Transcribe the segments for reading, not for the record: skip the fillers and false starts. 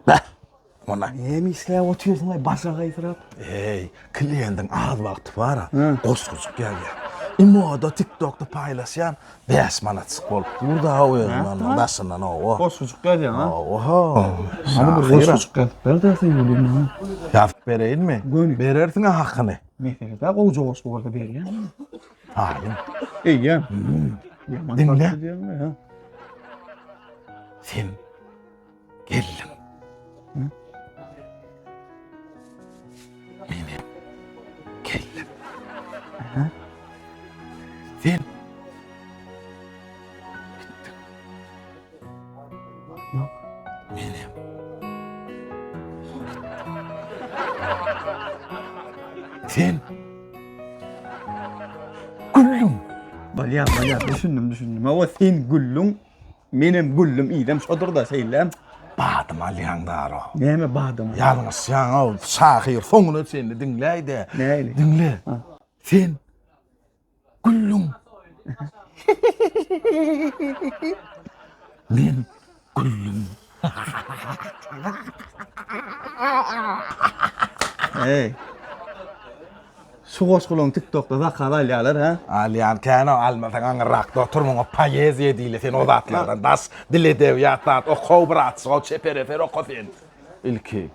Beh! Ona. Näme işläp otyrsyň-aý başagaýsyrap? Eý, kliýentiň az wagty bar-a, goşgujyk ýazýar. Imoda, TikTokda paýlaşýan 5 manatjyk bolup dur-da özünden onuň daşyndan owa. Goşgujyk ýazýaň-a? Owa. Hany bir goşgujyk ýazyp ber-de söýgülim maňa. Ýazyp bereýinmi? Göni. Berersiň-ä hakyny. Mesele-dä, gowja goşgy bolsa berýän. Taýyn. Eýýäm. Diňle. Sen geldiň. Menem geldim. Sen gitdiň. Ýok. Menem Sen güldüň. Bolýar, bolýar. Düşündim, düşündim. Hawa, sen güldüň. Menem güldüm, idem şodur-da, şeýle. Badym alýaň daro. Näme badym? Ýalňyşýaň-ow, şahyr soňuna çenli diňläý-de. Nähili? Diňle. Sen güldüň. Men güldüm. Eý. Şu goşgularyň TikTokda zakaz alýarlar hä? Alýan kän-ow, almasaň aňyrrakda otur, muňa poeziýa diýilýär, sen o zatlardan daş, dil edebiýat zat okow bratjyk-ow, çeper eser oka sen. Ilki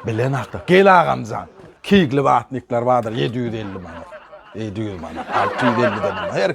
bilenakda, gel agamjan, kigli watnikler bardyr 750 manat, 700 manat, 650-den her.